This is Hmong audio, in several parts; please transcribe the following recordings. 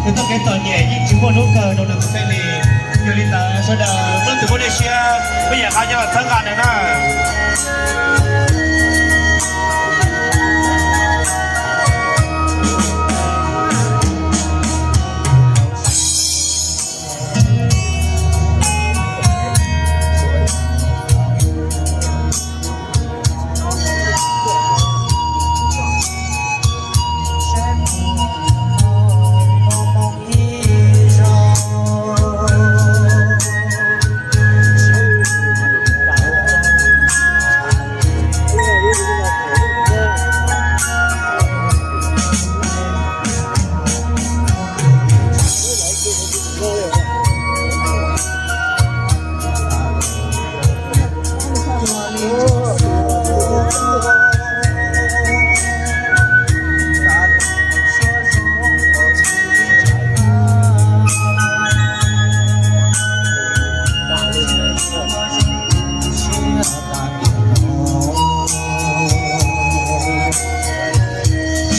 Txoj kev txom nyem yeej tsis muaj hnub kawg rau nws tus kheej li. Yog li ntawd sawv daws muab tus muaj dej siab muab yam qab nyob los txhawb nqa nws na.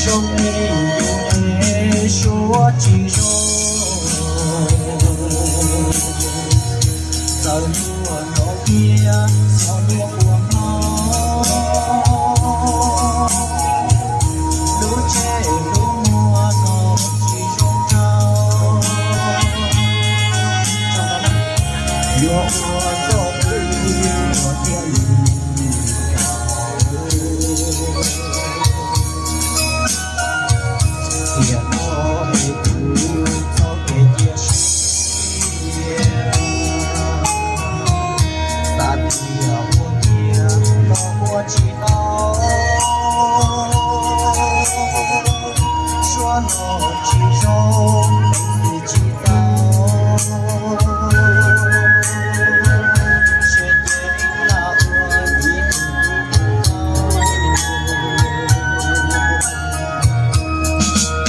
Zoo li yus suab tsis zoo, txawm luag nrov kiag xyov luag puas hnov. Lub tsheb lub muag no tsis zoo rau, yuav ua txoj twg ua thiaj li tiam no es kuv txoj kev cia siab, xav tias ua kiag los ua tsis tau, suab los tsis zoo, peev xwm tsis tau, seb ces lam ua li tus tau.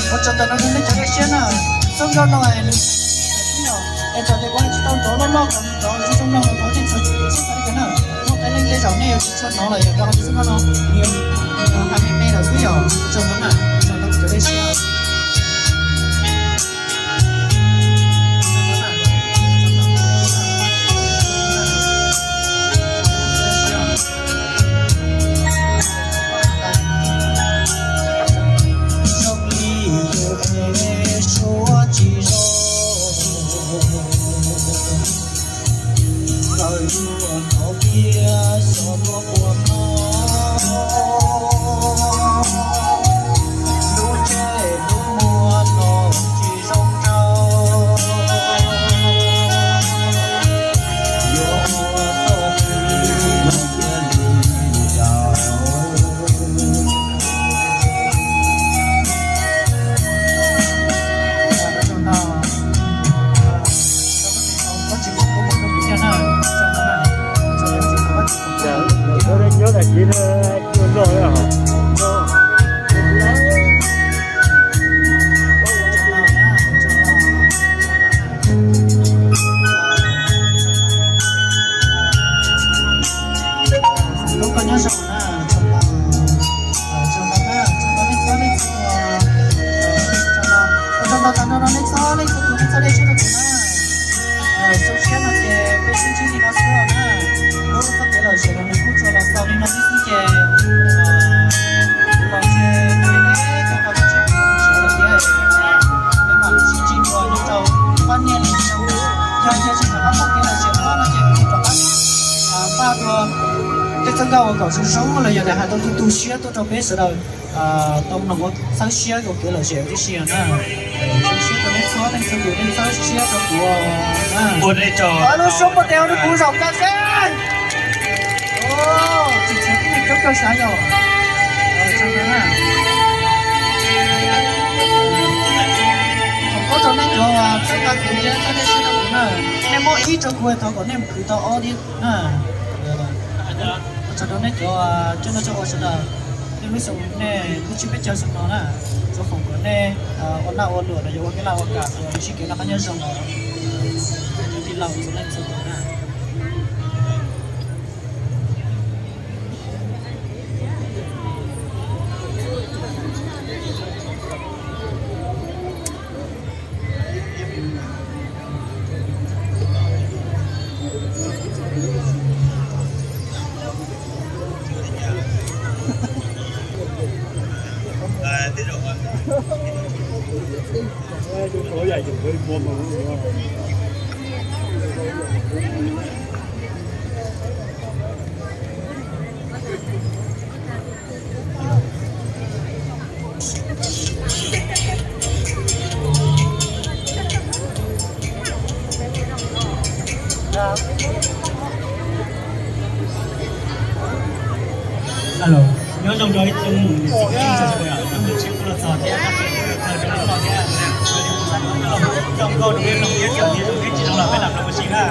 Ua tsaug ntau rau nej cov dej siab na, txoj nkauj no es nws xwb yom, es txawm tias kuv hais tsis tau nrov loj loj kom nws nrov zoo zoo no los thov nej txhua tus sib tau li cas na, muaj qee leej tej zaum nej yuav tsis tshua hnov los yog rau qhov tias txoj nkauj no nws hais me me lawm xwb yom, tsaug ntau na, tsaug ntau cov dej siab. Zoo li yus es suab tsis zoo, txawm luag nrov kiag xyov luag puas hnov. Lub tsheb lub muag no tsis zoo rau, yuav ua txoj twg thiaj li tau. Koj nyob zoo na, tsaug ntau na, tsaug ntau nej txhua leej txhua tus, tsaug ntau tag nrho rau nej txhua leej txhua tus nej txoj dej siab rau kuv na. Zoo siab no ces peb sib ntsib li no xwb os na. Lub txoj kev lom zem no nws kuj tsuas los xaus li no xwb xwb ces kuv los ntshe kuv ib leeg koj koj tsis tshua lom zem lawm thiab, peb mam li sib ntsib dua nyob rau pab niaj li no. Yog tias tsis rov qab muaj kev lom zem no no ces kuv rov qab npaj dua tej txoj nkauj uas kom zoo zoo los yog tias hais tau tu tu siab tuaj rau peb sawv daws tau mloog ua txhawb siab ua kev lom zem tib si na. Txhawb siab rau nej txhua leej txhua tus, nej txhawb siab rau kuv na. Ua nej tso lub suab npau taws rau kuv zaum kawg seb. Tsis tshuav tib neeg coob kawg sav yog. Thov koob rau nej cov txhawb nqa kuv thiab txhawb siab rau kuv na. Nej muab ib rau kuv thov kom nej mus khwv tau ob thiab na. Ua tsaug rau nej cov coj noj coj ua sawv daws. Nej lub xyoo nej lub tsib peb caug xyoo no na, tsuas foom kom nej ua laj ua luam los yog ua kev laj ua kam kom sib kev noj qab nyob zoo os. Cov tij laug txhua leej txhua tus na. Alo, nyob zoo rau ib tsoom niam txiv kwv tij sawv daws, ib tsoom tshiab kuj los txog thiab, txog rau hnub no thiab, coj nkauj rau peb mloog thiab, cov niam rau peb tsis zoo los peb lam mloog ua si na.